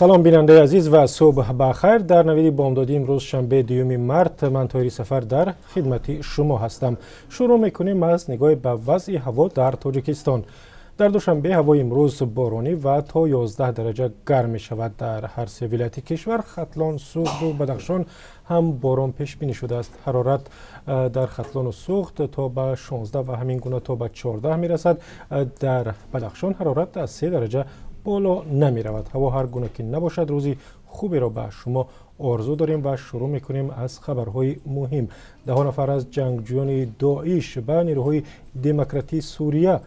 Салом, бинандаи азиз, ва субҳ ба хайр. Дар навиди бомдодӣ имрӯз, шанбе, 2 март, ман Тоҳири Сафар дар хидмати шумо ҳастам. Шурӯъ мекунем аз нигоҳе ба вазъи ҳаво дар Тоҷикистон. Дар Душанбе ҳавои имрӯз боронӣ ва то 11 дараҷа гарм мешавад. Дар ҳар се вилояти кишвар, Хатлон, Суғду Бадахшон, ҳам борон пешбинӣ шудааст. Ҳарорат дар Хатлону Суғд то ба 16 ва ҳамин гуна то ба 14 мерасад. Дар Бадахшон ҳарорат аз 3 дараҷа боло намеравад. Ҳаво ҳар гуна ки набошад, рӯзи хуберо ба шумо орзу дорем ва шурӯъ мекунем аз хабарҳои муҳим. Даҳо нафар аз ҷангҷӯёни Доиш ба нерӯҳои демократии Сурия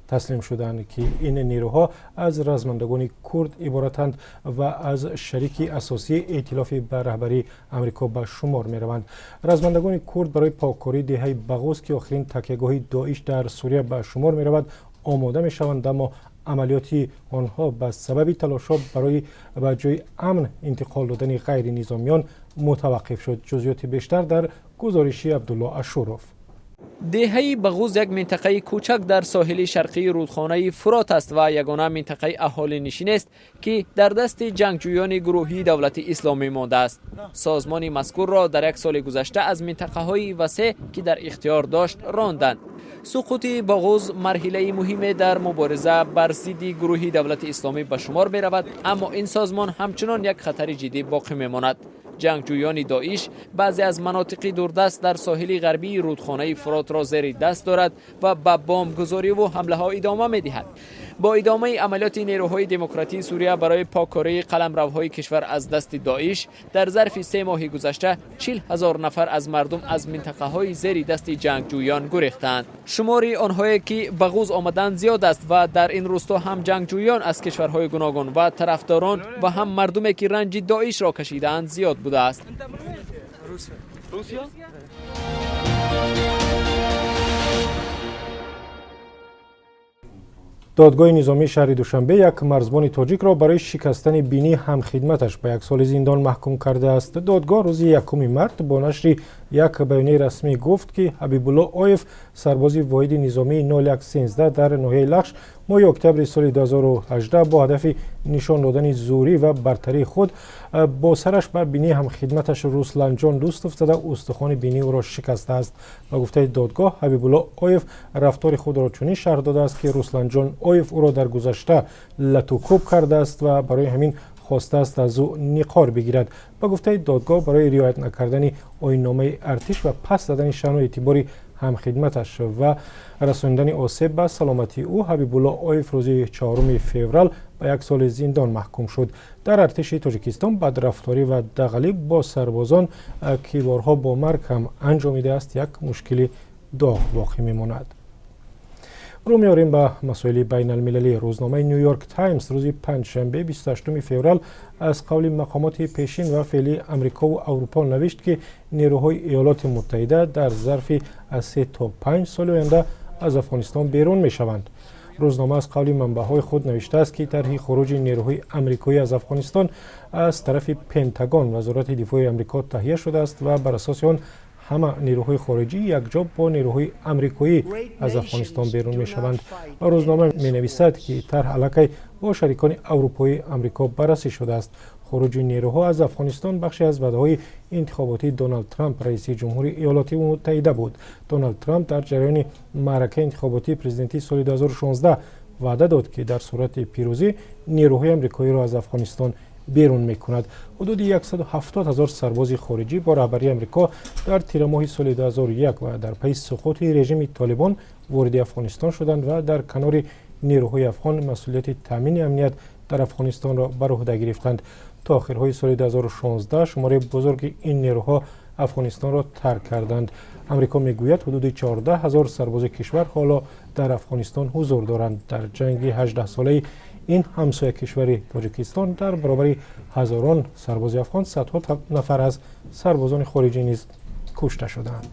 таслим шуданд, ки ин нерӯҳо аз размандагони курд иборатанд ва аз шарики асосии эътилофи ба раҳбарии Амрико ба шумор мераванд. Размандагони курд барои поккории деҳаи Бағуз, ки охирин такягоҳи Доиш дар Сурия ба шумор меравад, омода мешаванд, аммо амалиёти онҳо ба сабаби талошҳо барои ба ҷои амн интиқол додани ғайринизомиён мутаваққиф шуд. Ҷузъиёти бештар дар гузориши Абдулло Ашуров. Деҳаи Бағуз як минтақаи кӯчак дар соҳили шарқии рудхонаи Фурот аст ва ягона минтақаи аҳолинишинест, ки дар дасти ҷангҷӯёни гурӯҳии Давлати Исломӣ мондааст. Созмони мазкурро дар як соли гузашта аз минтақаҳои васеъ, ки дар ихтиёр дошт, ронданд. Суқути Бағуз марҳилаи муҳиме дар мубориза бар зидди гурӯҳи Давлати Исломӣ ба шумор меравад, аммо ин созмон ҳамчунон як хатари ҷиддӣ боқӣ мемонад. Ҷангҷӯёни Доиш баъзе аз манотиқи дурдаст дар соҳили ғарбии рудхонаи Фуротро зери даст дорад ва ба бомбгузориву ҳамлаҳо идома медиҳад. Бо идомаи амалиёти нерӯҳои демократии Сурия барои поккории қаламравҳои кишвар аз дасти Доиш, дар зарфи 3 моҳи гузашта 40 000 нафар аз мардум аз минтақаҳои зери дасти ҷангҷӯён гурехтаанд. Шумори онҳое, ки ба Ғуз омаданд, зиёд аст ва дар ин рӯсто ҳам ҷангҷӯён аз кишварҳои гуногун ва тарафдорон ва ҳам мардуме, ки ранҷи Доишро кашидаанд, зиёд будааст. Русия? Додгоҳи низомии шаҳри Душанбе як марзбони тоҷикро барои шикастани бинии ҳамхидматаш ба як соли зиндон маҳкум кардааст. Додгоҳ рӯзи 1 март бо нашри як баёнияи расмӣ гуфт, ки Ҳабибулло Оев, сарбози воҳиди низомии 0113 дар ноҳияи Лахш, моҳи октябри соли 2018 бо ҳадафи нишон додани зӯрӣ ва бартарии худ бо сараш ба бинии ҳамхидматаш Русланҷон Дӯстов зада, устухони бинии ӯро шикастааст. Ба гуфтаи додгоҳ, Ҳабибулло Оев рафтори худро чунин шарҳ додааст, ки Русланҷон Оев ӯро дар гузашта латукӯб кардааст ва барои ҳамин хостааст аз ӯ интиқом бигирад. Ба гуфтаи додгоҳ, барои риоят накардани оинномаи артиш ва паст задани шаъну эътибори ҳамхидматаш ва расонидани осеб ба саломатии ӯ, Ҳабибулло Оев рӯзи 4 феврал ба як соли зиндон маҳкум шуд. Дар артиши Тоҷикистон бадрафторӣ ва дағалӣ бо сарбозон, ки борҳо бо марг ҳам анҷомидааст, як мушкили доғ боқӣ мемонад. Рӯ меорем ба масоили байналмилалӣ. Рӯзномаи Ню Йорк Таймс рӯзи панҷшанбе, 28 феврал, аз қавли мақомоти пешин ва феълии Амрикову Аврупо навишт, ки нерӯҳои Иёлоти Муттаҳида дар зарфи аз 3 то 5 соли оянда аз Афғонистон берун мешаванд. Рӯзнома аз қавли манбаъҳои худ навиштааст, ки тарҳи хуруҷи нерӯҳои амрикоӣ аз Афғонистон аз тарафи Пентагон, Вазорати дифои Амрико, таҳия шудааст ва бар асоси он ҳама нерӯҳои хориҷӣ якҷо бо нерӯҳои амрикоӣ аз Афғонистон берун мешаванд. Рӯзнома менависад, ки тарҳ аллакай бо шарикони аврупоии Амрико баррасӣ шудааст. Хуруҷи нерӯҳо аз Афғонистон бахше аз ваъдаҳои интихоботии Доналд Трамп, раиси ҷумҳури Иёлоти Муттаҳида, буд. Доналд Трамп дар ҷараёни маъракаи интихоботии президентии соли 2016 ваъда дод, ки дар сурати пирӯзӣ нерӯҳои амрикоиро аз Афғонистон берун мекунад. Ҳудуди 170 ҳазор сарбози хориҷӣ бо раҳбарии Амрико дар тирамоҳи соли 2001 ва дар пайи суқути режими Толибон вориди Афғонистон шуданд ва дар канори нерӯҳои афғон масъулияти таъмини амният дар Афғонистонро бар уҳда гирифтанд. То охирҳои соли 2016 шумораи бузурги ин нерӯҳо Афғонистонро тарк карданд. Амрико мегӯяд, ҳудуди 14 ҳазор сарбози кишвар ҳоло дар Афғонистон ҳузур доранд. Дар ҷанги 18-солаи ин ҳамсоя кишвари Тоҷикистон дар баробари ҳазорон сарбози афғон садҳо нафар аз сарбозони хориҷӣ низ кушта шудаанд.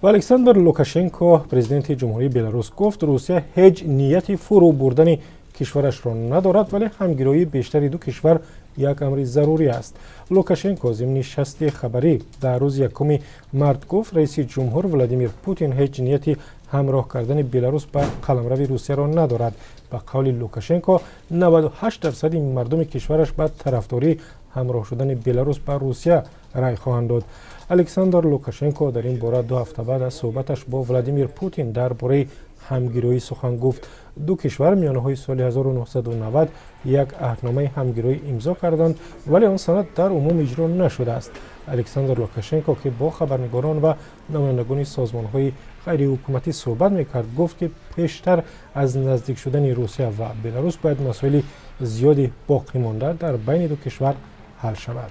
Ва Александр Лукашенко, президенти Ҷумҳурии Беларус, гуфт, Русия ҳеҷ нияти фурӯ бурдани Кишварашро надорад, вале ҳамгироии бештари ду кишвар як амри зарурӣ аст. Лукашенко зимни нишасти хабарӣ дар рӯзи 1 март гуфт, раиси ҷумҳур Владимир Путин ҳеҷ нияти ҳамроҳ кардани Беларус ба қаламрави Русияро надорад. Ба қавли Лукашенко, 98% мардуми кишвараш ба тарафдории ҳамроҳ шудани Беларус ба Русия рай хоҳанд дод. Александр Лукашенко дар ин бора 2 ҳафта баъд аз суҳбаташ бо Владимир Путин дар бораи ҳамгироӣ сухан гуфт. Ду кишвар миёнаҳои соли 1990 як аҳдномаи ҳамгироӣ имзо карданд, вале он санад дар умум иҷро нашудааст. Александр Лукашенко, ки бо хабарнигорон ва намояндагони созмонҳои ғайриҳукуматӣ суҳбат мекард, гуфт, ки пештар аз наздик шудани Русия ва Беларус бояд масоили зиёди боқӣ монда дар байни ду кишвар ҳал шавад.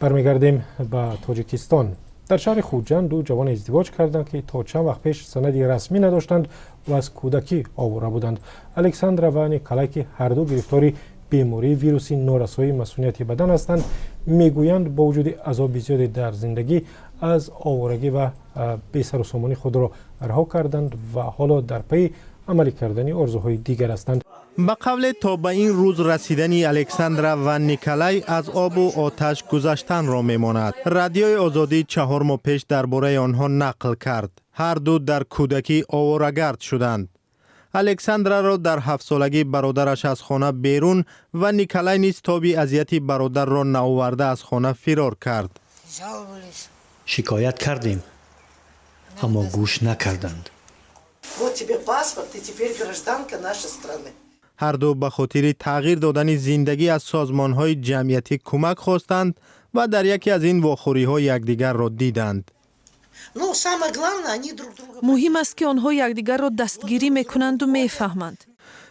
Бармегардем ба Тоҷикистон. Дар шаҳри Хуҷанд ду ҷавон издивоҷ карданд, ки то чанд вақт пеш санади расмӣ надоштанд ва аз кӯдакӣ овора буданд. Александра ва Николай, ки ҳарду гирифтори бемории вируси норасоии масунияти бадан ҳастанд, мегӯянд, бо вуҷуди азоби зиёде дар зиндагӣ аз оворагӣ ва бесарусомонӣ худро раҳо карданд ва ҳоло дар пайи амалӣ кардани орзуҳои дигар ҳастанд. Ба қавле, то ба ин рӯз расидани Александра ва Николай аз обу оташ гузаштанро мемонад. Радиои Озодӣ 4 моҳ пеш дар бораи онҳо нақл кард. Ҳар ду дар кӯдакӣ оворагард шуданд. Александраро дар 7-солагӣ бародараш аз хона берун ва Николай низ тоби азияти бародарро наоварда аз хона фирор кард. Шикоят кардем, аммо гӯш накарданд. Вот тебе паспорт, ты теперь гражданка нашей страны. Ҳар ду ба хотири тағйир додани зиндагӣ аз созмонҳои ҷамъиятӣ кӯмак хостанд ва дар яке аз ин вохӯриҳо якдигарро диданд. Ну, самое главное, они друг друга. Муҳим аст, ки онҳо якдигарро дастгирӣ мекунанду мефаҳманд.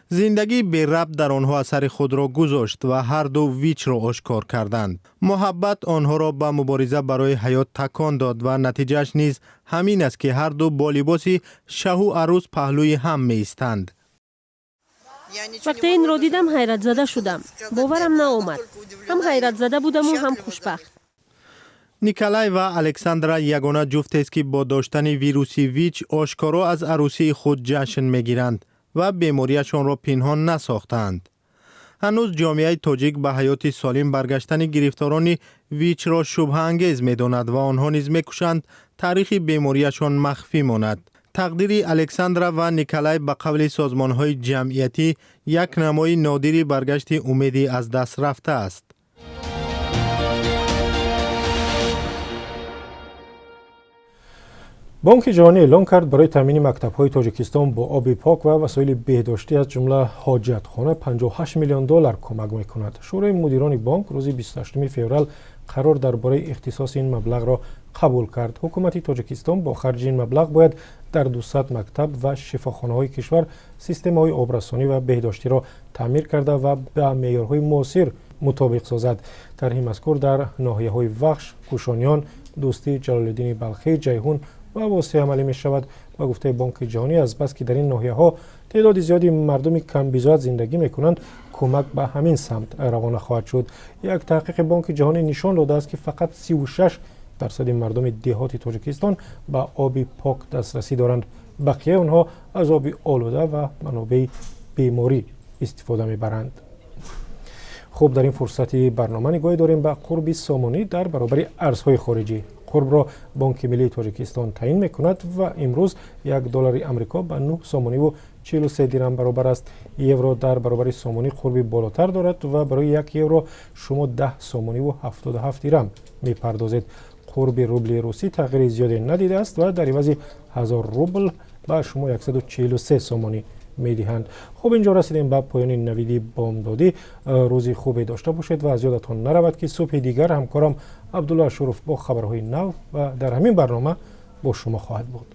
Зиндагии берабт дар онҳо асари худро гузошт ва ҳар ду ВИЧ-ро ошкор карданд. Муҳаббат онҳоро ба мубориза барои ҳаёт такон дод ва натиҷааш низ ҳамин аст, ки ҳар ду бо либоси шаҳу арӯс паҳлӯи ҳам меистанд. Вақте инро дидам, ҳайратзада шудам, боварам наомад. Ҳам ҳайратзада будаму ҳам хушбахт. Николай ва Александра ягона ҷуфтест, ки бо доштани вируси ВИЧ ошкоро аз арӯсии худ ҷашн мегиранд ва бемориашонро пинҳон насохтаанд. Ҳанӯз ҷомеаи тоҷик ба ҳаёти солим баргаштани гирифторони ВИЧ-ро шубҳаангез медонад ва онҳо низ мекӯшанд таърихи бемориашон махфӣ монад. Тақдири Александра ва Николай, ба қавли созмонҳои ҷамъиятӣ, як намои нодири баргашти умеди аз даст рафта аст. Бонки ҷаҳонӣ эълон кард, барои таъмини мактабҳои Тоҷикистон бо оби пок ва васоили беҳдоштӣ, аз ҷумла ҳоҷатхона, 58 миллион доллар кӯмак мекунад. Шӯрои мудирони бонк рӯзи 28 феврал қарор дар бораи ихтисоси ин маблағро қабул кард. Ҳукумати Тоҷикистон бо харҷи ин маблағ бояд дар 200 мактаб ва шифохонаҳои кишвар системаҳои обрасонӣ ва беҳдоштиро таъмир карда ва ба меъёрҳои муосир мутобиқ созад. Тарҳи мазкур дар ноҳияҳои Вахш, Кӯшониён, Дӯстӣ, Ҷалолиддини Балхӣ, Ҷайҳун ва Восеъ амалӣ мешавад. Ба гуфтаи Бонки ҷаҳонӣ, азбаски дар ин ноҳияҳо теъдоди зиёди мардуми камбизоат зиндагӣ мекунанд, кӯмак ба ҳамин самт равона хоҳад шуд. Як таҳқиқи Бонки ҷаҳонӣ нишон додааст, ки фақат 36% мардуми деҳоти Тоҷикистон ба оби пок дастрасӣ доранд. Бақияи онҳо аз оби олуда ва манобеи беморӣ истифода мебаранд. Хуб, дар ин фурсати барнома нигоҳе дорем ба қурби сомонӣ дар баробари арзҳои хориҷӣ. Қурбро Бонки миллии Тоҷикистон таъин мекунад ва имрӯз як доллари Амрико ба 9 сомониву 43 дирам баробар аст. Евро дар баробари сомонӣ қурби болотар дорад ва барои як евро шумо 10 сомониву 77 дирам мепардозед. Қурби рубли русӣ тағйири зиёде надидааст ва дар ивази 1000 рубл ба шумо 143 сомонӣ медиҳанд. Хуб, инҷо расидем ба поёни навиди бомдодӣ. Рӯзи хубе дошта бошед ва аз ёдатон наравад, ки субҳи дигар ҳамкорам Абдулло Ашуров бо хабарҳои нав ва дар ҳамин барнома бо шумо хоҳад буд.